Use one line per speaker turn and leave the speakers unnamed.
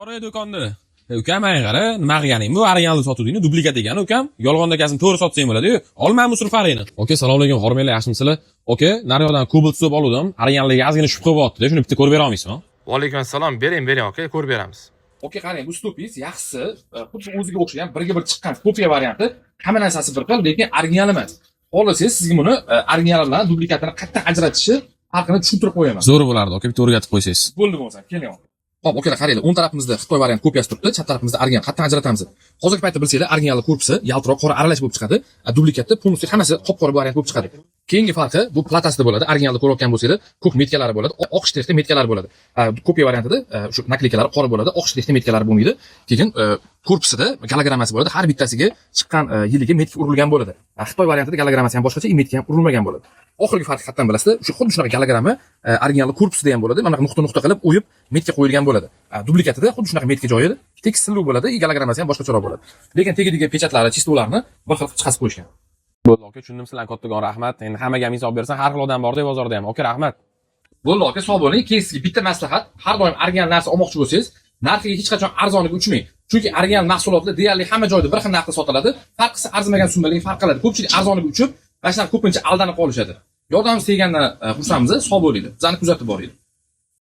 Qora do'konni. Ukam, anga qara, nima qilganing bu? Originalni sotuvdingni, dublikat ekan, ukam. Yolg'ondakasini to'g'ri sotsang bo'ladi-yu. Olma musulfarini. Aka, assalomu alaykum, hormanglar, yaxshimisizlar? Aka, naryoqdan Cobalt sotib oldim. Originalligiga ozgina shubha bo'lyapti-da, shuni bitta ko'rib bera olmaysizmi?
Vaalaykum assalom. Bering, bering aka, ko'rib beramiz.
Aka, qarang, bu 100 yaxshisi, xuddi o'ziga o'xshagan birga bir chiqqan kopiya varianti, hamma narsasi bir xil, lekin original emas. Xohlasangiz, sizga buni original bilan dublikatini qayerdan ajratishni farqini tushuntirib qo'yaman.
Zo'r bo'lardi, aka, bitta o'rgatib qo'ysangiz.
Bo'ldi bo'lmasa, keling. Xo'p, akalar, qaranglar, o'ng tarafimizda Xitoy variant kopiyasi turibdi, chap tarafimizda original. Qayerdan ajratamiz? Hozirgi paytda bilsanglar, originalni korpusi yaltiroq, qora aralash bo'lib chiqadi, dublikatda полностью hammasi qop-qora variant bo'lib chiqadi. Keyingi farqi bu platasida bo'ladi. Originalda ko'rayotgan bo'lsanglar, ko'k метка lari bo'ladi, oq штрих da метка lari bo'ladi. Kopiya variantida shu наклейка lari qora bo'ladi, oq штрих da метка lari bo'lmaydi. Keyin korpusida gologrammasi bo'ladi. Har bittasiga chiqqan yiliga метка urilgan bo'ladi. Xitoy variantida gologrammasi ham boshqacha, метка ham urilmagan bo'ladi. Oxirgi farqi qayerdan bilasizlar? Shu xuddi shunaqa gologramma originalni korpusida ham bo'ladi. Mana bunaqa nuqta-nuqta qilib o'yib метка qo'yilgan bo'ladi. Dublikatida xuddi shunaqa метка joyi tekis silliq bo'ladi, и gologrammasi ham boshqacharoq bo'ladi. Lekin tagidagi pechatlari, число larni bir xil qilib chiqazib qo'yishgan.
Bo'ldi, aka, tushundim, sizlarga kattakon rahmat. Endi hammaga ham insof bersin, har xil odam bor-da bozorda ham. Aka, rahmat.
Bo'ldi, aka, sog' bo'ling. Keyin sizga bitta maslahat: har doim original narsa olmoqchi bo'lsangiz, narxiga hech qachon arzoniga uchmang. Chunki original mahsulotlar deyarli hamma joyda bir xil narxda sotiladi. Farqisi arzimagan summaligi farq qiladi. Ko'pchilik arzoniga uchib, mana shunaqa ko'pincha aldanib qolishadi. Yordamimiz tegandan xursandmiz. Sog' bo'linglar. Bizani kuzatib boringlar.